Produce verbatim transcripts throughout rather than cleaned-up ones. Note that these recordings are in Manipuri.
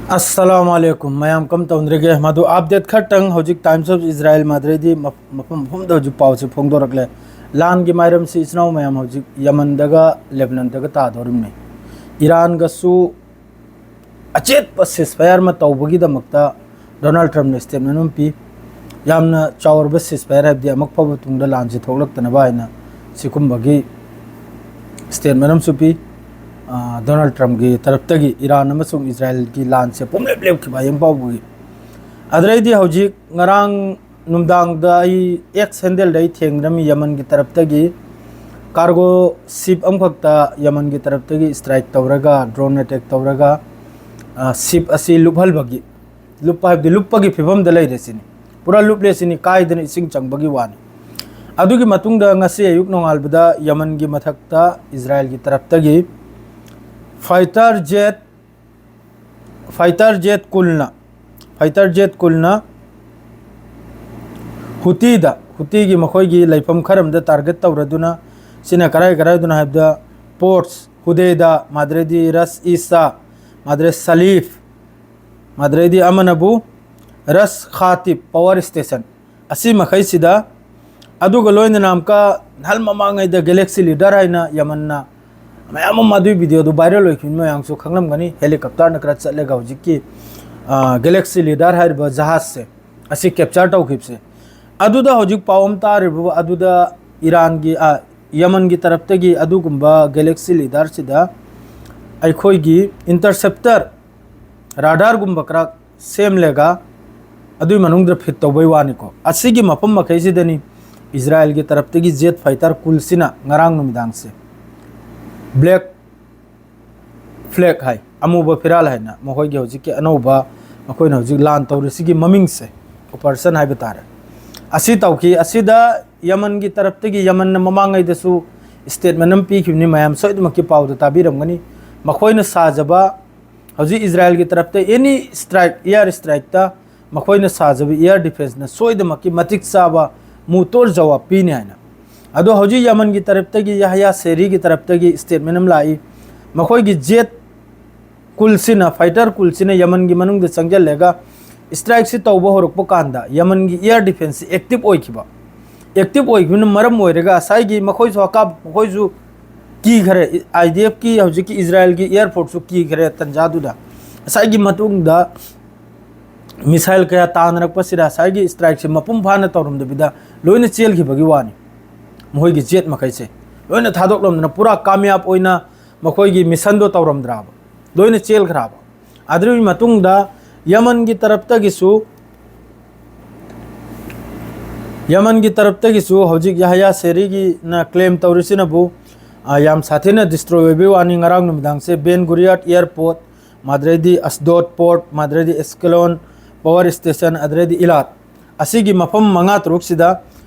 ꯑꯁꯂꯥꯃꯨ ꯑꯂꯩꯀꯨꯝ꯫ ꯃꯌꯥꯝ ꯀꯝ ꯇꯧꯅꯔꯤꯒꯦ? ꯃꯗꯨ ꯑꯞꯗꯦꯠ ꯈꯔꯇꯪ꯫ ꯍꯧꯖꯤꯛ ꯇꯥꯏꯝꯁ ꯑꯣꯐ ꯏꯖꯔꯥꯏꯜ ꯃꯥꯗ꯭ꯔꯦꯗꯤ ꯃꯐꯝ ꯃꯐꯝꯗ ꯍꯧꯖꯤꯛ ꯄꯥꯎꯁꯦ ꯐꯣꯡꯗꯣꯔꯛꯂꯦ꯫ ꯂꯥꯟꯒꯤ ꯃꯥꯏꯔꯝꯁꯤ ꯏꯆꯤꯟ ꯏꯅꯥꯎ ꯃꯌꯥꯝ ꯍꯧꯖꯤꯛ ꯌꯃꯟꯗꯒ ꯂꯦꯕꯅꯟꯗꯒ ꯇꯥꯗꯧꯔꯤꯕꯅꯤ꯫ ꯏꯔꯥꯟꯒꯁꯨ ꯑꯆꯦꯠꯄ ꯁꯤꯁ ꯐꯌꯥꯔ ꯑꯃ ꯇꯧꯕꯒꯤꯗꯃꯛꯇ ꯗꯣꯅꯥꯜꯗ ꯇ꯭ꯔꯝꯞꯅ ꯁ꯭ꯇꯦꯠꯃꯦꯟ ꯑꯃ ꯄꯤ꯫ ꯌꯥꯝꯅ ꯆꯥꯎꯔꯕ ꯁꯤꯁ ꯐꯌꯥꯔ, ꯍꯥꯏꯕꯗꯤ ꯑꯃꯨꯛ ꯐꯥꯎꯕ ꯇꯨꯡꯗ ꯂꯥꯟꯁꯦ ꯊꯣꯛꯂꯛꯇꯅꯕ ꯍꯥꯏꯅ ꯁꯤꯒꯨꯝꯕꯒꯤ ꯁ꯭ꯇꯦꯠꯃꯦꯟ ꯑꯃꯁꯨ ꯄꯤ꯫ ꯑ, ꯗꯣꯅꯥꯜꯗ ꯇ꯭ꯔꯝꯞꯀꯤ ꯇꯔꯞꯇꯒꯤ ꯏꯔꯥꯟ ꯑꯃꯁꯨꯡ ꯏꯖꯔꯥꯏꯜꯒꯤ ꯂꯥꯟꯁꯦ ꯄꯨꯝꯂꯦꯞ ꯂꯦꯞꯈꯤꯕ ꯍꯌꯦꯡ ꯐꯥꯎꯕꯒꯤ꯫ ꯑꯗꯨꯗꯩꯗꯤ ꯍꯧꯖꯤꯛ ꯉꯔꯥꯡ ꯅꯨꯡꯗꯥꯡꯗ ꯑꯩ ꯑꯦꯛꯁ ꯍꯦꯟꯗꯜꯗ ꯑꯩ ꯊꯦꯡꯅꯔꯝꯃꯤ, ꯌꯃꯟꯒꯤ ꯇꯔꯞꯇꯒꯤ ꯀꯥꯔꯒꯣ ꯁꯤꯞ ꯑꯃꯈꯛꯇ ꯌꯃꯟꯒꯤ ꯇꯔꯞꯇꯒꯤ ꯁ꯭ꯇ꯭ꯔꯥꯏꯛ ꯇꯧꯔꯒ, ꯗ꯭ꯔꯣꯟ ꯑꯦꯇꯦꯛ ꯇꯧꯔꯒ, ꯑ, ꯁꯤꯞ ꯑꯁꯤ ꯂꯨꯞꯍꯜꯕꯒꯤ, ꯂꯨꯞꯄ ꯍꯥꯏꯕꯗꯤ ꯂꯨꯞꯄꯒꯤ ꯐꯤꯕꯝꯗ ꯂꯩꯔꯦ ꯁꯤꯅꯤ꯫ ꯄꯨꯔꯥ ꯂꯨꯞꯂꯦ ꯁꯤꯅꯤ, ꯀꯥꯏꯗꯅ ꯏꯁꯤꯡ ꯆꯪꯕꯒꯤ ꯋꯥꯅꯤ꯫ ꯑꯗꯨꯒꯤ ꯃꯇꯨꯡꯗ ꯉꯁꯤ ꯑꯌꯨꯛ ꯅꯣꯡꯉꯥꯟꯕꯗ ꯌꯃꯟꯒꯤ ꯃꯊꯛꯇ ꯏꯖꯔꯥꯏꯜꯒꯤ ꯇꯔꯞꯇꯒꯤ ꯐꯥꯏꯇꯔ ꯖꯦꯠ, ꯐꯥꯏꯇꯔ ꯖꯦꯠ ꯀꯨꯜꯅ, ꯐꯥꯏꯇꯔ ꯖꯦꯠ ꯀꯨꯜꯅ ꯍꯨꯇꯤꯗ, ꯍꯨꯇꯤꯒꯤ ꯃꯈꯣꯏꯒꯤ ꯂꯩꯐꯝ ꯈꯔ ꯑꯃꯗ ꯇꯥꯔꯒꯦꯠ ꯇꯧꯔꯗꯨꯅ, ꯁꯤꯅ ꯀꯔꯥꯏ ꯀꯔꯥꯏꯗꯅꯣ ꯍꯥꯏꯕꯗ, ꯄꯣꯔꯠꯁ ꯍꯨꯗꯦꯗꯥ, ꯃꯥꯗ꯭ꯔꯦꯗꯤ ꯔꯁ ꯏꯁꯥ, ꯃꯥꯗ꯭ꯔꯦ ꯁꯂꯤꯐ, ꯃꯥꯗ꯭ꯔꯦꯗꯤ ꯑꯃꯅꯕꯨ ꯔꯁ ꯈꯥꯇꯤꯕ ꯄꯋꯥꯔ ꯁ꯭ꯇꯦꯁꯟ, ꯑꯁꯤ ꯃꯈꯩꯁꯤꯗ, ꯑꯗꯨꯒ ꯂꯣꯏꯅꯅ ꯑꯃꯨꯛꯀ ꯅꯍꯥꯟ ꯃꯃꯥꯡꯉꯩꯗ ꯒꯦꯂꯦꯛꯁꯤ ꯂꯤꯗꯔ ꯍꯥꯏꯅ ꯌꯃꯟꯅ ꯃꯌꯥꯝ ꯑꯃ ꯑꯗꯨꯒꯤ ꯚꯤꯗꯤꯑꯣꯗꯨ ꯚꯥꯏꯔꯦꯜ ꯑꯣꯏꯈꯤꯕ ꯃꯌꯥꯝꯁꯨ ꯈꯪꯂꯝꯒꯅꯤ꯫ ꯍꯦꯂꯤꯀꯣꯞꯇꯔꯅ ꯈꯔ ꯆꯠꯂꯒ ꯍꯧꯖꯤꯛꯀꯤ, ꯑ, ꯒꯦꯂꯦꯛꯁꯤ ꯂꯤꯗꯔ ꯍꯥꯏꯔꯤꯕ ꯖꯍꯥꯖꯁꯦ ꯑꯁꯤ ꯀꯦꯞꯆꯔ ꯇꯧꯈꯤꯕꯁꯦ꯫ ꯑꯗꯨꯗ ꯍꯧꯖꯤꯛ ꯄꯥꯎ ꯑꯃ ꯇꯥꯔꯤꯕ ꯑꯗꯨꯗ ꯏꯔꯥꯟꯒꯤ, ꯑ, ꯌꯃꯟꯒꯤ ꯇꯔꯞꯇꯒꯤ ꯑꯗꯨꯒꯨꯝꯕ ꯒꯦꯂꯦꯛꯁꯤ ꯂꯤꯗꯔꯁꯤꯗ ꯑꯩꯈꯣꯏꯒꯤ ꯏꯟꯇꯔꯁꯦꯞꯇꯔ ꯔꯥꯗꯥꯔꯒꯨꯝꯕ ꯈꯔ ꯁꯦꯝꯂꯒ ꯑꯗꯨꯒꯤ ꯃꯅꯨꯡꯗ ꯐꯤꯠ ꯇꯧꯕꯩ ꯋꯥꯅꯤꯀꯣ꯫ ꯑꯁꯤꯒꯤ ꯃꯐꯝ ꯃꯈꯩꯁꯤꯗꯅꯤ ꯏꯖꯔꯥꯏꯜꯒꯤ ꯇꯔꯞꯇꯒꯤ ꯖꯦꯠ ꯐꯥꯏꯇꯔ ꯀꯨꯜꯁꯤꯅ ꯉꯔꯥꯡ ꯅꯨꯃꯤꯗꯥꯡꯁꯦ ꯕ꯭ꯂꯦꯛ ꯐ꯭ꯂꯦꯛ ꯍꯥꯏ, ꯑꯃꯨꯕ ꯐꯤꯔꯥꯜ ꯍꯥꯏꯅ ꯃꯈꯣꯏꯒꯤ ꯍꯧꯖꯤꯛꯀꯤ ꯑꯅꯧꯕ, ꯃꯈꯣꯏꯅ ꯍꯧꯖꯤꯛ ꯂꯥꯟ ꯇꯧꯔꯤꯁꯤꯒꯤ ꯃꯃꯤꯡꯁꯦ, ꯑꯣꯄꯔꯦꯁꯟ ꯍꯥꯏꯕ ꯇꯥꯔꯦ, ꯑꯁꯤ ꯇꯧꯈꯤ꯫ ꯑꯁꯤꯗ ꯌꯃꯟꯒꯤ ꯇꯔꯞꯇꯒꯤ, ꯌꯃꯟꯅ ꯃꯃꯥꯡꯉꯩꯗꯁꯨ ꯁ꯭ꯇꯦꯠꯃꯦꯟ ꯑꯃ ꯄꯤꯈꯤꯕꯅꯤ, ꯃꯌꯥꯝ ꯁꯣꯏꯗꯅꯃꯛꯀꯤ ꯄꯥꯎꯗ ꯇꯥꯕꯤꯔꯝꯒꯅꯤ꯫ ꯃꯈꯣꯏꯅ ꯁꯥꯖꯕ ꯍꯧꯖꯤꯛ ꯏꯖꯔꯥꯏꯜꯒꯤ ꯇꯔꯞꯇ ꯑꯦꯅꯤ ꯁ꯭ꯇ꯭ꯔꯥꯏꯛ, ꯑꯦꯌꯔ ꯁ꯭ꯇ꯭ꯔꯥꯏꯛꯇ ꯃꯈꯣꯏꯅ ꯁꯥꯖꯕ ꯑꯦꯌꯔ ꯗꯤꯐꯦꯟꯁꯅ ꯁꯣꯏꯗꯅꯃꯛꯀꯤ ꯃꯇꯤꯛ ꯆꯥꯕ ꯃꯨꯇꯣꯔ ꯖꯋꯥꯕ ꯄꯤꯅꯤ ꯍꯥꯏꯅ꯫ ꯑꯗꯣ ꯍꯧꯖꯤꯛ ꯌꯃꯟꯒꯤ ꯇꯔꯞꯇꯒꯤ, ꯌꯥꯍꯌꯥ ꯁꯦꯔꯤꯒꯤ ꯇꯔꯞꯇꯒꯤ ꯁ꯭ꯇꯦꯠꯃꯦꯟ ꯑꯃ ꯂꯥꯛꯏ, ꯃꯈꯣꯏꯒꯤ ꯖꯦꯠ ꯀꯨꯜꯁꯤꯅ, ꯐꯥꯏꯇꯔ ꯀꯨꯜꯁꯤꯅ ꯌꯃꯟꯒꯤ ꯃꯅꯨꯡꯗ ꯆꯪꯁꯤꯜꯂꯒ ꯁ꯭ꯇ꯭ꯔꯥꯏꯛꯁꯤ ꯇꯧꯕ ꯍꯧꯔꯛꯄ ꯀꯥꯟꯗ ꯌꯃꯟꯒꯤ ꯏꯌꯔ ꯗꯤꯐꯦꯟꯁꯁꯤ ꯑꯦꯛꯇꯤꯚ ꯑꯣꯏꯈꯤꯕ꯫ ꯑꯦꯛꯇꯤꯚ ꯑꯣꯏꯈꯤꯕꯅ ꯃꯔꯝ ꯑꯣꯏꯔꯒ ꯉꯁꯥꯏꯒꯤ ꯃꯈꯣꯏꯁꯨ ꯑꯀꯥꯞ ꯃꯈꯣꯏꯁꯨ ꯀꯤꯈ꯭ꯔꯦ꯫ ꯑꯥꯏ ꯗꯤ ꯑꯦꯐꯀꯤ ꯍꯧꯖꯤꯛꯀꯤ ꯏꯖꯔꯥꯏꯜꯒꯤ ꯏꯌꯔ ꯐꯣꯔꯁꯁꯨ ꯀꯤꯈ꯭ꯔꯦ ꯇꯟꯖꯥꯗꯨꯗ꯫ ꯉꯁꯥꯏꯒꯤ ꯃꯇꯨꯡꯗ ꯃꯤꯁꯥꯏꯜ ꯀꯌꯥ ꯇꯥꯅꯔꯛꯄꯁꯤꯗ ꯉꯁꯥꯏꯒꯤ ꯁ꯭ꯇ꯭ꯔꯥꯏꯛꯁꯦ ꯃꯄꯨꯡ ꯐꯥꯅ ꯇꯧꯔꯝꯗꯕꯤꯗ ꯂꯣꯏꯅ ꯆꯦꯜꯈꯤꯕꯒꯤ ꯋꯥꯅꯤ꯫ ꯃꯈꯣꯏꯒꯤ ꯖꯦꯠ ꯃꯈꯩꯁꯦ ꯂꯣꯏꯅ ꯊꯥꯗꯣꯛꯂꯝꯗꯅ ꯄꯨꯔꯥ ꯀꯥꯃꯌꯥꯕ ꯑꯣꯏꯅ ꯃꯈꯣꯏꯒꯤ ꯃꯤꯁꯟꯗꯣ ꯇꯧꯔꯝꯗ꯭ꯔꯕ, ꯂꯣꯏꯅ ꯆꯦꯜꯈ꯭ꯔꯕ꯫ ꯑꯗꯨꯒꯤ ꯃꯇꯨꯡꯗ ꯌꯃꯟꯒꯤ ꯇꯔꯞꯇꯒꯤꯁꯨ ꯌꯃꯟꯒꯤ ꯇꯔꯞꯇꯒꯤꯁꯨ ꯍꯧꯖꯤꯛ ꯌꯥꯍꯌꯥ ꯁꯦꯔꯤꯒꯤꯅ ꯀ꯭ꯂꯦꯝ ꯇꯧꯔꯤꯁꯤꯅꯕꯨ, ꯑ, ꯌꯥꯝ ꯁꯥꯊꯤꯅ ꯗꯤꯁꯇ꯭ꯔꯣꯏ ꯑꯣꯏꯕꯒꯤ ꯋꯥꯅꯤ꯫ ꯉꯔꯥꯡ ꯅꯨꯃꯤꯗꯥꯡꯁꯦ ꯕꯦꯟ ꯒꯨꯔꯤꯌꯥꯠ ꯑꯦꯌꯔꯄꯣꯔꯠ, ꯃꯥꯗ꯭ꯔꯩꯗꯤ ꯑꯁꯗꯣꯗ ꯄꯣꯔꯠ, ꯃꯥꯗ꯭ꯔꯩꯗꯤ ꯑꯦꯁꯀꯦꯂꯣꯟ ꯄꯋꯥꯔ ꯁ꯭ꯇꯦꯁꯟ, ꯑꯗꯨꯗꯩꯗꯤ ꯏꯂꯥꯠ, ꯑꯁꯤꯒꯤ ꯃꯐꯝ ꯃꯉꯥ ꯇꯔꯨꯛꯁꯤꯗ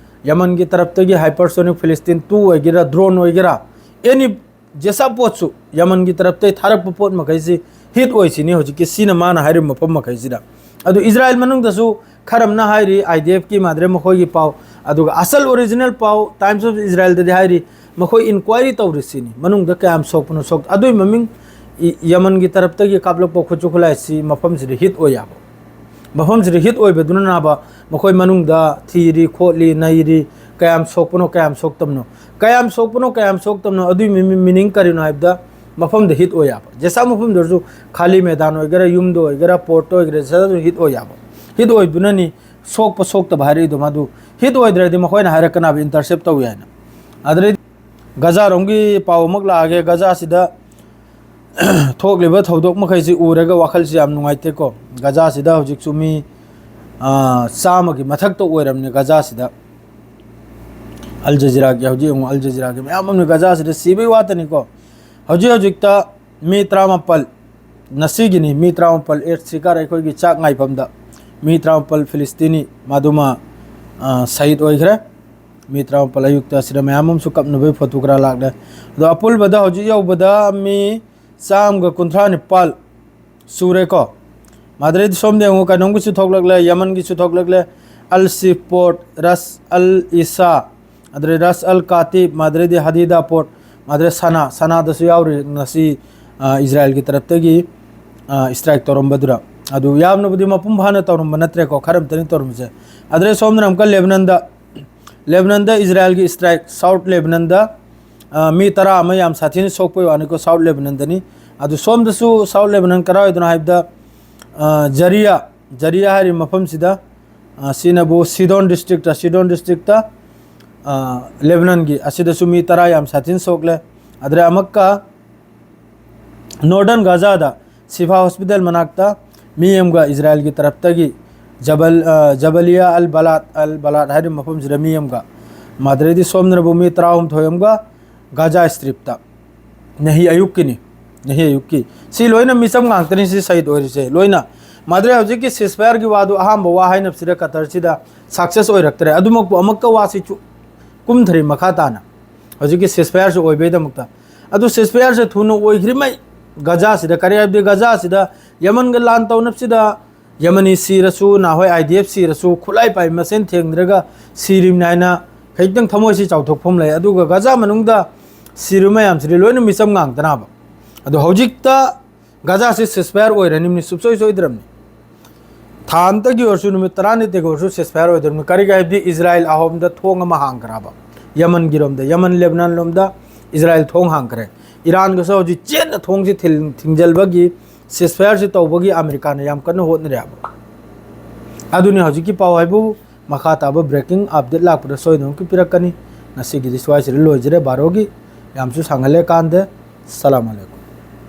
ꯌꯃꯟꯒꯤ ꯇꯔꯞꯇꯒꯤ ꯍꯥꯏꯄꯔꯁꯣꯅꯤꯛ ꯐꯤꯂꯤꯁꯇꯤꯟ ꯇꯨ ꯑꯣꯏꯒꯦꯔꯥ, ꯗ꯭ꯔꯣꯟ ꯑꯣꯏꯒꯦꯔꯥ, ꯑꯦꯅꯤ ꯖꯦꯁꯥ ꯄꯣꯠꯁꯨ ꯌꯃꯟꯒꯤ ꯇꯔꯞꯇꯒꯤ ꯊꯥꯔꯛꯄ ꯄꯣꯠ ꯃꯈꯩꯁꯤ ꯍꯤꯠ ꯑꯣꯏꯁꯤꯅꯤ ꯍꯧꯖꯤꯛꯀꯤ ꯁꯤꯅ ꯃꯥꯅ ꯍꯥꯏꯔꯤꯕ ꯃꯐꯝ ꯃꯈꯩꯁꯤꯗ꯫ ꯑꯗꯨ ꯏꯖꯔꯥꯏꯜ ꯃꯅꯨꯡꯗꯁꯨ ꯈꯔ ꯑꯃꯅ ꯍꯥꯏꯔꯤ, ꯑꯥꯏ ꯗꯤ ꯑꯦꯐꯀꯤ ꯃꯥꯗ꯭ꯔꯦ ꯃꯈꯣꯏꯒꯤ ꯄꯥꯎ, ꯑꯗꯨꯒ ꯑꯁꯜ ꯑꯣꯔꯤꯖꯤꯅꯦꯜ ꯄꯥꯎ ꯇꯥꯏꯝꯁ ꯑꯣꯐ ꯏꯖꯔꯥꯏꯜꯗꯗꯤ ꯍꯥꯏꯔꯤ, ꯃꯈꯣꯏ ꯏꯟꯀ꯭ꯋꯥꯏꯔꯤ ꯇꯧꯔꯤꯁꯤꯅꯤ, ꯃꯅꯨꯡꯗ ꯀꯌꯥꯝ ꯁꯣꯛꯄꯅꯣ ꯁꯣꯛ-, ꯑꯗꯨꯒꯤ ꯃꯃꯤꯡ ꯏ-, ꯌꯃꯟꯒꯤ ꯇꯔꯞꯇꯒꯤ ꯀꯥꯞꯂꯛꯄ ꯈꯨꯠꯁꯨ ꯈꯨꯠꯂꯥꯏꯁꯤ ꯃꯐꯝꯁꯤꯗ ꯍꯤꯠ ꯑꯣꯏ ꯌꯥꯕ, ꯃꯐꯝꯁꯤꯗ ꯍꯤꯠ ꯑꯣꯏꯕꯗꯨꯅ ꯅꯥꯕ ꯃꯈꯣꯏ ꯃꯅꯨꯡꯗ ꯊꯤꯔꯤ ꯈꯣꯠꯂꯤ ꯅꯩꯔꯤ, ꯀꯌꯥꯝ ꯁꯣꯛꯄꯅꯣ ꯀꯌꯥꯝ ꯁꯣꯛꯇꯕꯅꯣ, ꯀꯌꯥꯝ ꯁꯣꯛꯄꯅꯣ ꯀꯌꯥꯝ ꯁꯣꯛꯇꯕꯅꯣ ꯑꯗꯨꯒꯤ ꯃꯤ-, ꯃꯤꯅꯤꯡ ꯀꯔꯤꯅꯣ ꯍꯥꯏꯕꯗ ꯃꯐꯝꯗ ꯍꯤꯠ ꯑꯣꯏ ꯌꯥꯕ꯫ ꯖꯦꯁꯥ ꯃꯐꯝꯗꯁꯨ ꯈꯥꯂꯤ ꯃꯦꯗꯥꯟ ꯑꯣꯏꯒꯦꯔꯥ, ꯌꯨꯝꯗ ꯑꯣꯏꯒꯦꯔꯥ, ꯄꯣꯔꯠꯇ ꯑꯣꯏꯒꯦꯔꯥ, ꯖꯦꯁꯥꯗꯁꯨ ꯍꯤꯠ ꯑꯣꯏ ꯌꯥꯕ꯫ ꯍꯤꯠ ꯑꯣꯏꯗꯨꯅꯅꯤ ꯁꯣꯛꯄ ꯁꯣꯛꯇꯕ ꯍꯥꯏꯔꯛꯏꯗꯣ꯫ ꯃꯗꯨ ꯍꯤꯠ ꯑꯣꯏꯗ꯭ꯔꯗꯤ ꯃꯈꯣꯏꯅ ꯍꯥꯏꯔꯛꯀꯅꯕ ꯏꯟꯇꯔꯁꯦꯞ ꯇꯧꯏ ꯍꯥꯏꯅ꯫ ꯑꯗꯨꯗꯩ ꯒꯖꯥꯔꯣꯝꯒꯤ ꯄꯥꯎ ꯑꯃꯨꯛ ꯂꯥꯛꯑꯒꯦ꯫ ꯒꯖꯥꯁꯤꯗ ꯊꯣꯛꯂꯤꯕ ꯊꯧꯗꯣꯛ ꯃꯈꯩꯁꯤ ꯎꯔꯒ ꯋꯥꯈꯜꯁꯤ ꯌꯥꯝ ꯅꯨꯡꯉꯥꯏꯇꯦꯀꯣ꯫ ꯒꯖꯥꯁꯤꯗ ꯍꯧꯖꯤꯛꯁꯨ ꯃꯤ, ꯑ, ꯆꯥꯝꯃꯒꯤ ꯃꯊꯛꯇ ꯑꯣꯏꯔꯝꯅꯤ ꯒꯖꯥꯁꯤꯗ꯫ ꯑꯜ ꯖꯖꯤꯔꯥꯒꯤ, ꯍꯧꯖꯤꯛ ꯌꯦꯡꯉꯨ, ꯑꯜ ꯖꯖꯤꯔꯥꯒꯤ ꯃꯌꯥꯝ ꯑꯃꯅ ꯒꯖꯥꯁꯤꯗ ꯁꯤꯕꯒꯤ ꯋꯥꯇꯅꯤꯀꯣ꯫ ꯍꯧꯖꯤꯛ ꯍꯧꯖꯤꯛꯇ ꯃꯤ ꯇꯔꯥꯃꯥꯄꯜ, ꯉꯁꯤꯒꯤꯅꯤ, ꯃꯤ ꯇꯔꯥꯃꯥꯄꯜ ꯑꯦꯠ ꯁꯤꯀꯥꯔ ꯑꯩꯈꯣꯏꯒꯤ ꯆꯥꯛ ꯉꯥꯏꯐꯝꯗ ꯃꯤ ꯇꯔꯥꯃꯥꯄꯜ ꯐꯤꯂꯤꯁꯇꯤꯅꯤ ꯃꯗꯨꯃ, ꯑ, ꯁꯍꯤꯗ ꯑꯣꯏꯈ꯭ꯔꯦ꯫ ꯃꯤ ꯇꯔꯥꯃꯥꯄꯜ ꯑꯌꯨꯛꯇ ꯑꯁꯤꯗ ꯃꯌꯥꯝ ꯑꯃꯁꯨ ꯀꯞꯅꯕꯒꯤ ꯐꯣꯇꯣ ꯈꯔ ꯂꯥꯛꯂꯦ꯫ ꯑꯗꯣ ꯑꯄꯨꯟꯕꯗ ꯍꯧꯖꯤꯛ ꯌꯧꯕꯗ ꯃꯤ ꯆꯥꯝꯃꯒ ꯀꯨꯟꯊ꯭ꯔꯥ ꯅꯤꯄꯥꯜ ꯁꯨꯔꯦꯀꯣ꯫ ꯃꯥꯗ꯭ꯔꯦꯗꯤ ꯁꯣꯝꯗ ꯌꯦꯡꯉꯨ, ꯀꯩꯅꯣꯝꯒꯤꯁꯨ ꯊꯣꯛꯂꯛꯂꯦ, ꯌꯃꯟꯒꯤꯁꯨ ꯊꯣꯛꯂꯛꯂꯦ, ꯑꯜ ꯁꯤꯐ ꯄꯣꯔꯠ, ꯔꯁ ꯑꯜ ꯏꯁꯥ, ꯑꯗꯨꯗꯩ ꯔꯁ ꯑꯜ ꯀꯥꯇꯤꯕ, ꯃꯥꯗ꯭ꯔꯦꯗꯤ ꯍꯗꯤꯗꯥ ꯄꯣꯔꯠ, ꯃꯥꯗ꯭ꯔꯦ ꯁꯅꯥ, ꯁꯅꯥꯗꯁꯨ ꯌꯥꯎꯔꯤ ꯉꯁꯤ, ꯑ, ꯏꯖꯔꯥꯏꯜꯒꯤ ꯇꯔꯞꯇꯒꯤ ꯏꯁꯇ꯭ꯔꯥꯏꯛ ꯇꯧꯔꯝꯕꯗꯨꯗ꯫ ꯑꯗꯨ ꯌꯥꯝꯅꯕꯨꯗꯤ ꯃꯄꯨꯡ ꯐꯥꯅ ꯇꯧꯔꯝꯕ ꯅꯠꯇ꯭ꯔꯦꯀꯣ, ꯈꯔ ꯑꯝꯇꯅꯤ ꯇꯧꯔꯝꯕꯁꯦ꯫ ꯑꯗꯨꯗꯩ ꯁꯣꯝꯗꯅ ꯑꯃꯨꯛꯀ ꯂꯦꯕꯅꯟꯗ, ꯂꯦꯕꯅꯟꯗ ꯏꯖꯔꯥꯏꯜꯒꯤ ꯏꯁꯇ꯭ꯔꯥꯏꯛ, ꯁꯥꯎꯠ ꯂꯦꯕꯅꯟꯗ, ꯑ, ꯃꯤ ꯇꯔꯥ ꯑꯃ ꯌꯥꯝ ꯁꯥꯊꯤꯅ ꯁꯣꯛꯄꯩ ꯋꯥꯅꯤꯀꯣ, ꯁꯥꯎꯠ ꯂꯦꯕꯅꯟꯗꯅꯤ꯫ ꯑꯗꯨ ꯁꯣꯝꯗꯁꯨ ꯁꯥꯎꯠ ꯂꯦꯕꯅꯟ ꯀꯗꯥꯏꯋꯥꯏꯗꯅꯣ ꯍꯥꯏꯕꯗ, ꯑ, ꯖꯔꯤꯌꯥ, ꯖꯔꯤꯌꯥ ꯍꯥꯏꯔꯤꯕ ꯃꯐꯝꯁꯤꯗ, ꯑ, ꯁꯤꯅꯕꯨ ꯁꯤꯗꯣꯟ ꯗꯤꯁꯇ꯭ꯔꯤꯛꯇ, ꯁꯤꯗꯣꯟ ꯗꯤꯁꯇ꯭ꯔꯤꯛꯇ, ꯑ, ꯂꯦꯕꯅꯟꯒꯤ ꯑꯁꯤꯗꯁꯨ ꯃꯤ ꯇꯔꯥ ꯌꯥꯝ ꯁꯥꯊꯤꯅ ꯁꯣꯛꯂꯦ꯫ ꯑꯗꯨꯗ ꯑꯃꯨꯛꯀ ꯅꯣꯔꯗꯔꯟ ꯒꯥꯖꯥꯗ ꯁꯤꯐꯥ ꯍꯣꯁꯄꯤꯇꯥꯜ ꯃꯅꯥꯛꯇ ꯃꯤ ꯑꯃꯒ ꯏꯖꯔꯥꯏꯜꯒꯤ ꯇꯔꯞꯇꯒꯤ ꯖꯕꯜ, ꯑ, ꯖꯕꯂꯤꯌꯥ ꯑꯜ ꯕꯂꯥꯠ, ꯑꯜ ꯕꯂꯥꯠ ꯍꯥꯏꯔꯤꯕ ꯃꯐꯝꯁꯤꯗ ꯃꯤ ꯑꯃꯒ, ꯃꯗꯨꯗꯩꯗꯤ ꯁꯣꯝꯗꯅꯕꯨ ꯃꯤ ꯇꯔꯥꯍꯨꯝꯗꯣꯏ ꯑꯃꯒ ꯒꯥꯖꯥ ꯁ꯭ꯇ꯭ꯔꯤꯞꯇ꯫ ꯅꯍꯤ ꯑꯌꯨꯛꯀꯤꯅꯤ, ꯅꯍꯤ ꯑꯌꯨꯛꯀꯤ꯫ ꯁꯤ ꯂꯣꯏꯅ ꯃꯤꯆꯝ ꯉꯥꯛꯇꯅꯤ ꯁꯤ ꯁꯍꯤꯗ ꯑꯣꯏꯔꯤꯁꯦ ꯂꯣꯏꯅ꯫ ꯃꯗꯨꯗꯩ ꯍꯧꯖꯤꯛꯀꯤ ceasefire ꯒꯤ ꯋꯥꯗꯨ ꯑꯍꯥꯟꯕ ꯋꯥ ꯍꯥꯏꯅꯕꯁꯤꯗ ꯀꯇꯔꯁꯤꯗ success ꯑꯣꯏꯔꯛꯇ꯭ꯔꯦ꯫ ꯑꯗꯨꯃꯛꯄꯨ ꯑꯃꯨꯛꯀ ꯋꯥꯁꯤ ꯆꯨ-, ꯀꯨꯝꯊꯔꯤ ꯃꯈꯥ ꯇꯥꯅ꯫ ꯍꯧꯖꯤꯛꯀꯤ ceasefire ꯁꯦ ꯑꯣꯏꯕꯩꯗꯃꯛꯇ꯫ ꯑꯗꯨ ceasefire ꯁꯦ ꯊꯨꯅ ꯑꯣꯏꯈ꯭ꯔꯤꯉꯩ ꯒꯥꯖꯥꯁꯤꯗ, ꯀꯔꯤ ꯍꯥꯏꯕꯗꯤ ꯒꯥꯖꯥꯁꯤꯗ ꯌꯃꯟꯒ ꯂꯥꯟ ꯇꯧꯅꯕꯁꯤꯗ ꯌꯃꯅꯤ ꯁꯤꯔꯁꯨ, ꯅꯍꯥꯟꯋꯥꯏ IDF ꯁꯤꯔꯁꯨ, ꯈꯨꯠꯂꯥꯏ ꯄꯥꯏꯕꯤ ꯃꯁꯦꯟ ꯊꯦꯡꯅꯔꯒ ꯁꯤꯔꯤꯕꯅꯤ ꯍꯥꯏꯅ ꯈꯖꯤꯛꯇꯪ ꯊꯃꯣꯏꯁꯤ ꯆꯥꯎꯊꯣꯛꯐꯝ ꯂꯩ꯫ ꯑꯗꯨꯒ ꯒꯥꯖꯥ ꯃꯅꯨꯡꯗ ꯁꯤꯔꯤꯕ ꯃꯌꯥꯝꯁꯤꯗꯤ ꯂꯣꯏꯅ ꯃꯤꯆꯝ ꯉꯥꯛꯇꯅꯕ꯫ ꯑꯗꯣ ꯍꯧꯖꯤꯛꯇ ꯒꯥꯖꯥꯁꯤ ceasefire ꯑꯣꯏꯔꯅꯤꯕꯅꯤ, ꯁꯨꯡꯁꯣꯏ ꯁꯣꯏꯗ꯭ꯔꯕꯅꯤ꯫ ꯊꯥ ꯑꯃꯇꯒꯤ ꯑꯣꯏꯔꯁꯨ, ꯅꯨꯃꯤꯠ ꯇꯔꯥꯅꯤꯇꯒꯤ ꯑꯣꯏꯔꯁꯨ ceasefire ꯑꯣꯏꯗ꯭ꯔꯕꯅꯤ꯫ ꯀꯔꯤꯒꯤ ꯍꯥꯏꯕꯗꯤ ꯏꯖꯔꯥꯏꯜ ꯑꯍꯣꯝꯗ ꯊꯣꯡ ꯑꯃ ꯍꯥꯡꯈ꯭ꯔꯕ, ꯌꯃꯟꯒꯤꯔꯣꯝꯗ, ꯌꯃꯟ ꯂꯦꯕꯅꯥꯟ ꯂꯣꯝꯗ ꯏꯖꯔꯥꯏꯜ ꯊꯣꯡ ꯍꯥꯡꯈ꯭ꯔꯦ꯫ ꯏꯔꯥꯟꯒꯁꯨ ꯍꯧꯖꯤꯛ ꯆꯦꯠꯅ ꯊꯣꯡꯁꯤ ꯊꯤꯜ-, ꯊꯤꯡꯖꯤꯜꯕꯒꯤ ceasefire ꯁꯤ ꯇꯧꯕꯒꯤ ꯑꯃꯦꯔꯤꯀꯥꯅ ꯌꯥꯝ ꯀꯟꯅ ꯍꯣꯠꯅꯔꯦ ꯍꯥꯏꯕ꯫ ꯑꯗꯨꯅꯤ ꯍꯧꯖꯤꯛꯀꯤ ꯄꯥꯎ ꯍꯥꯏꯕꯨ꯫ ꯃꯈꯥ ꯇꯥꯕ breaking update ꯂꯥꯛꯄꯗ ꯁꯣꯏꯗꯅꯃꯛꯀꯤ ꯄꯤꯔꯛꯀꯅꯤ꯫ ꯉꯁꯤꯒꯤꯗꯤ ꯁ꯭ꯋꯥꯏꯁꯤꯗ ꯂꯣꯏꯖꯔꯦ, ꯕꯥꯔꯣꯒꯤ꯫ ꯌꯥꯝꯁꯨ ꯁꯥꯡꯍꯜꯂꯦ ꯀꯥꯟꯗꯦ꯫ ꯁꯂꯥꯝ ꯑꯂꯩꯀꯨꯝ꯫